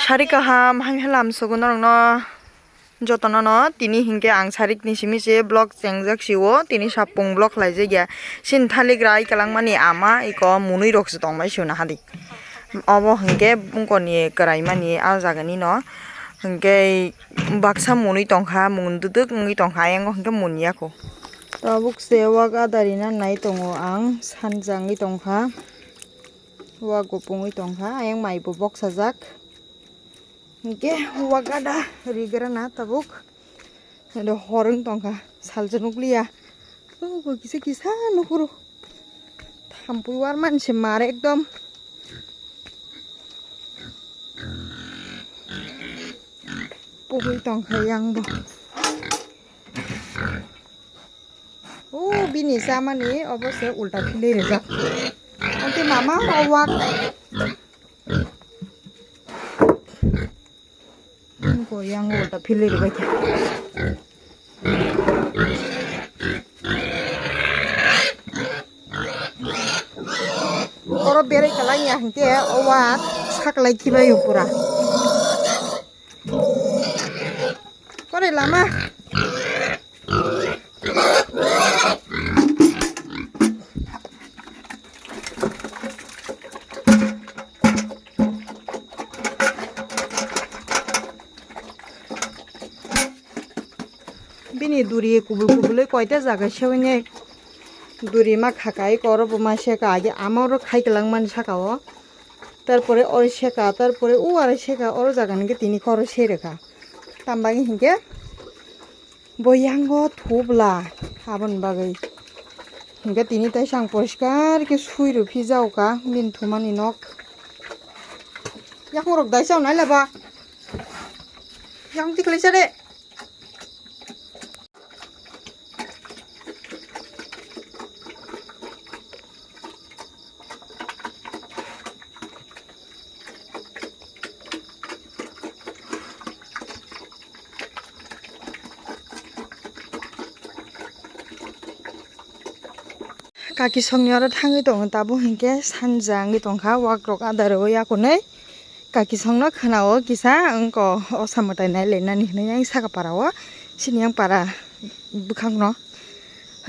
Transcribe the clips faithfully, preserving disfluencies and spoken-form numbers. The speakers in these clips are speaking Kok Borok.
Sari kaham, hamya lam sugo norokno jotono no. Tini hinkhe ang sarik ni simi se vlog chengjak sio, tini sapung vlog khlaijak ya. Sin thalik rai kalangmani ama iko munui rok se tongmai sio nahadi. Obo hinkhe bungkoni kwraimani a jagani no hinkhe baksa munui tongkha, mung duduk wngwi tongkha, ayang hinkhe mun yako. Tabuk se wak adari na nai tongo ang, sanja wngwi tongkha, wak bo pungwi tongkha, ayang mai bo boksajak. Hinkhe wagada rigrana tabuk. Ado hor wng tongkha, salsa nukliya. Obo kisa kisa nukhuru. Thampui warmani se mar ekdom. Pugui tongkha yang bo. O bini chamani obo se ulta philwi rijak. Ante mama o wak. Ko yang ulta philwi rijak. Oro berai kalai ya hingke o wak saklai khibai pura. Kore lama. Bini duri kubul kubul oi koita jaga sewini duri ma khakai koro bo ma seka age ama oro khai kwlangmani saka o. Tarpore oro seka, tarpore o aro seka, oro jaga hingke tini koro se rwkha. Tambagwi hingke bo yango thubla aboni bagwi. Hingke tini taisa ang poriskar khe sui rw phi jaoka bini thumani nok. Yakung rok daisa onai laba. Yakung tikhlai sa de. Kaki songni oro thangwi tongo, tabuk hinkhe sanja wngwi tongkha, wak rok ada rwui akonwi. Kaki songno khwnao kisa wngko osa mwtai nailainani hinwi yang saka para o, sini yang para bwkhakno.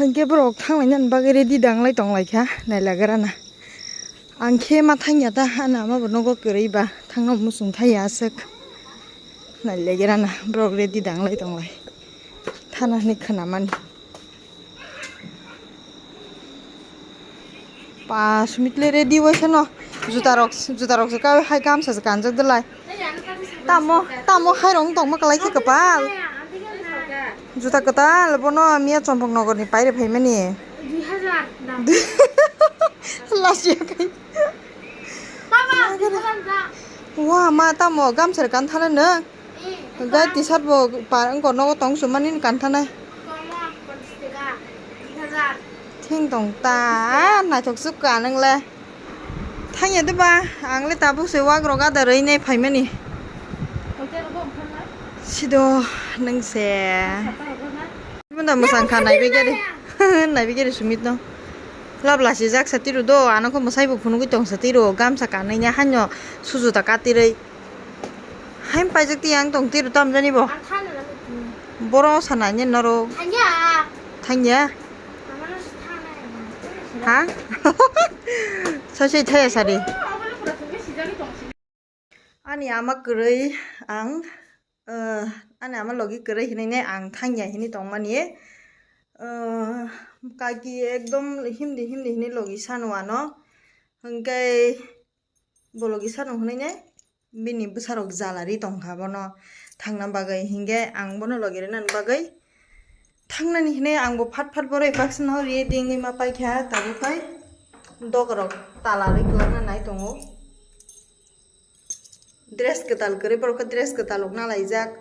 Hinkhe borok thanglainani bagwi ready danglai tonglaikha, nailagrana. Ang khe ma thangya ta, ano ama bo nogo kwrwi ba, thangno muchung thangya aswk. Nailagrana, borok ready danglai tonglai. Thana hinwi khwnamani. Pa, Sumit le ready waisa no. Juta rok, juta rok se kawi hai gamsa se kanjak de lai. Tamo, tamo hai rong tongma kalai khe kwpal. Juta kwtal bono miya Chompok Nogor ni paire phaimani. Last year kai. Wa ma tamo gamsa kan thana no. Gai T-shirt bo par wngkor nogo tong sumani kan thanai. Thing tong ta naithok suk ka nang le. Thangya de ba ang le tabuk se wak rok ada rwi nai phaimani. Sido nang se. Munda mwsang kha naibe gari. Naibe gari Sumit no. Labla si jak sa tiru do, ano kho mwsai bo phunugwi tong sa tiru, gamsa kanwi nya hanyo sujuta katirwi. Haim paijak ti yang tong tiru tam jani bo. Boro sana nya noro. Thangya. Ha? Sasai thaya sari. Ani ama kwrwi ang, eh, ani ama logi kwrwi hinwi nai ang thangya hinwi tongmani. Eh, kaki ekdom himdi himdi hinwi logi sano ano. Hwnkhe bo logi sano hinwi nai bini bwsarok jala ri tongkha bono thangna bagwi. Hinkhe ang bono logi rwnani bagwi thangnani hinwi ang bo phat phat borwi baksa no ready wngwi ma paikha. Tabuk khai dogarok tala rwi kwlangna nai tongo. Dress kwtal kwrwi, borok khe dress kwtal rok nalaijak.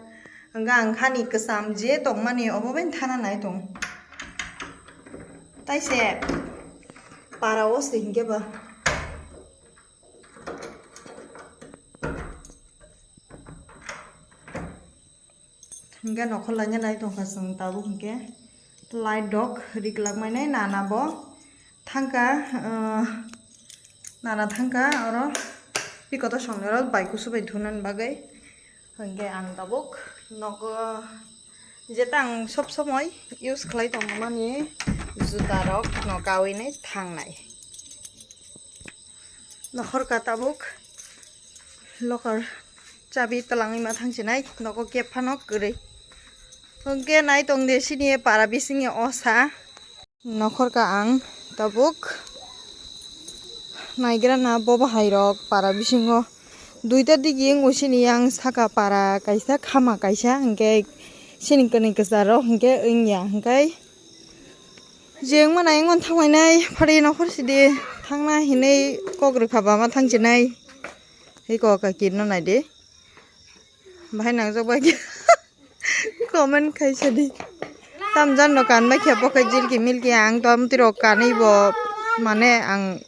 Hwnkhe ang hani kwcham je tongmani obo bai thana nai tong. Tai se para o se hinkhe ba. Hingke nokhor laina nai tongkha chwng tabuk hingke light rok riklak mainai nana bo thangka, ah, nana thangka oro Tei kotor songnai rok bai kusu bai dhunani bagwi. Hwnkhe ang tabuk nogo jeta ang sob somoi use khlai tongmani juta rok no kawinai thangnai. Nokhorka tabuk lokar chabi twlangwi ma thangsinai nogo kep phano kwrwi. Hwnkhe nai tongde sini para bisingo osa. Nokhorka ang tabuk naigrana bo bahairok para bisingo duita digi wngwi sini yang saka para kaisa khama kaisa hwnkhe sini kwnwi kwcharok hwnkhe wngya hwnkhe je wngmani wngmani thanglainai phari nokhor sidi thangna hinwi kok rwkha bama thangsinai hiko kaki no naidi bahai nangjak bai. Comment khaisa di. Tamjan no kan bai khe bo khe jilki milki ang to amtwi rok kanwi bo mane ang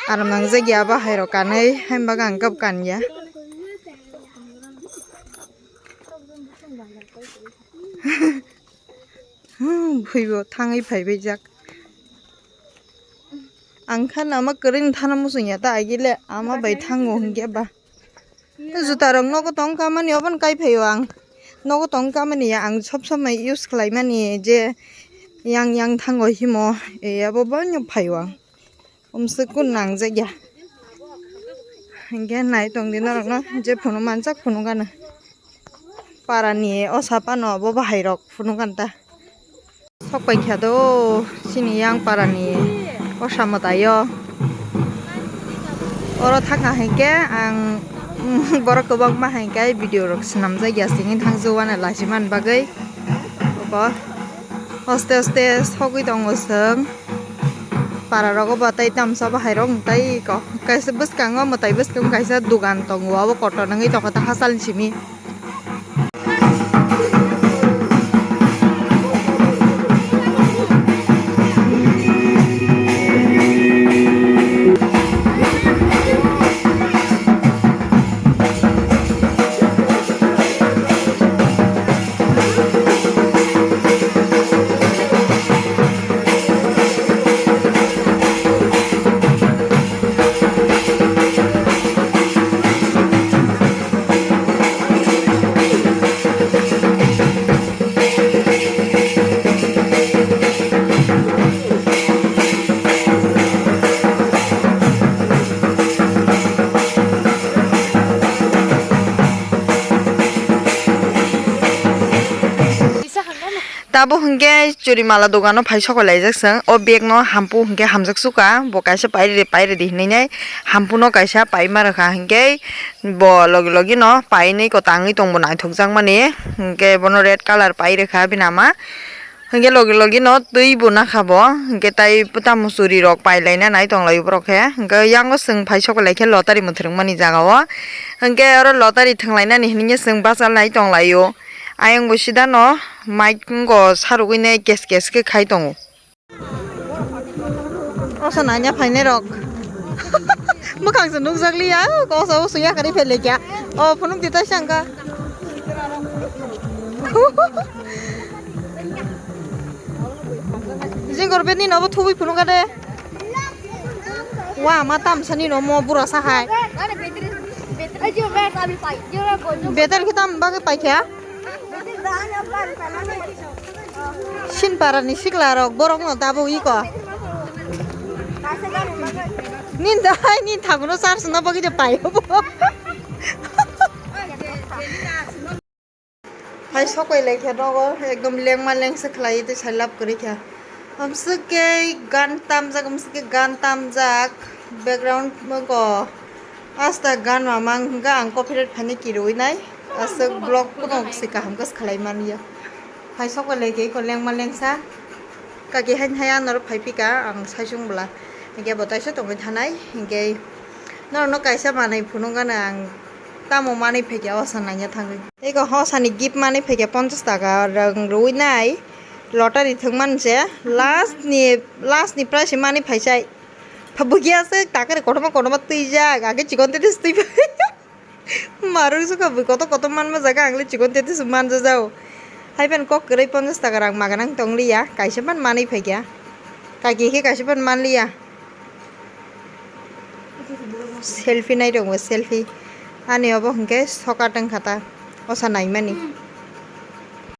aram nang jagya ba hai rok kanwi hai bak ang kap kan ya. Bui bo thangwi phai bai jak. Ang kha nama kwrwini thana muchung ya ta agile ama bai thango hwnkhe ba. Juta rok nogo tong kamani obo kai phaio ang. Nogo tong kamani ya ang sob somoi use khlai mani je yang yang thango himo e abo bano phaio ang. Umswk kun nang jagya. Hwnkhe nai tong di norok no je phunu manjak phunu gana. Para ni osa pano bo bahai rok phunu ganta. Sok pai kha do, chini yang para ni osa mwtai o. Oro thangkha hinkhe ang, borok kwbangma hinkhe video rok swnamjak ya, sini thangsu wana lachi man bagwi. Oko hoste hoste sogwi tongo chwng. Para rogo bo tei tamsa bahai rok tei kok kaisa bwskango mwtai bwskango kaisa dogan tongo, abo kotor wngwi tongkha ta hachal ni simi. Tabuk hinkhe churi mala dogano phai sokoi laijak chwng. O bag no hampu hinkhe hamjak suka, bo kaisa pairidi pairidi hinwi nai hampu no kaisa paima rwkha hinkhe bo logi logi no painwi kwtangwi tongbo naithokjakmani. Hinkhe bono red colour pai rwkha bini ama. Hinkhe logi logi no twi bo nakha bo, hinkhe tai tamo churi rok pai laina nai tong laio borok khe. Hinkhe yango chwng phai sokoi lai khe lottery mwthwrwng mani jaga o. Hinkhe oro lottery thwng lainani hinwi chwng bachal nai tong laio. Ayang bo sida no mic wngkha sarugwi nai kes kes khe khai tongo. Osa nanya phainai rok. Mwkhang se nukjak liya, osa o suya kari phele kya. O phunuk di tai sangka. Jingor bini nobo thubui phunuk ade. Wa ma tam sani no mo bura sa hai. Better kitam bagwi paikha. Sinpara ni sikla rok borok no dabo iko. Nin dai nin thaguno charge no bagwi de paio bo. Hai sokoi lai khe nogo ekdom lengma lengsa khlai tei sai lab kwrwi kha. Hamswk khe gan tamjak, hamswk khe gan tamjak, background nogo. Asta gan mamang hwnkha ang copyright phainai kirwi nai. Aswk vlog phano se kaham khe khlai manya. Hai sokole khe iko lengma lengsa. Kaki hain hai anoro phai phika ang saisung bwla. Hinkhe bo taisa tongwi thanai. Hinkhe norokno kaisa manwi phunukgano ang tamo manwi phaikha osa naina thangwi. Iko hosani gift manwi phaikha ponchash taka rang rwi nai. Lottery thwngmani se last ni, last ni prize manwi phaisai. Pha bwkhe aswk takari kotorma kotorma twijak, age chikon tetis twi phai. Marung sukha bwkhe kotor kotor manma jaga, ang le chikon tetis manja jao. Hai phano kok kwrwi ponchash taka rang maga nang tong liya, kaisa phano manwi phaikha. Kaki khe kaisa phano man liya. Selfie nai tongo, selfie. Ani obo hwnkhe sokat wngkha ta, osa naimani.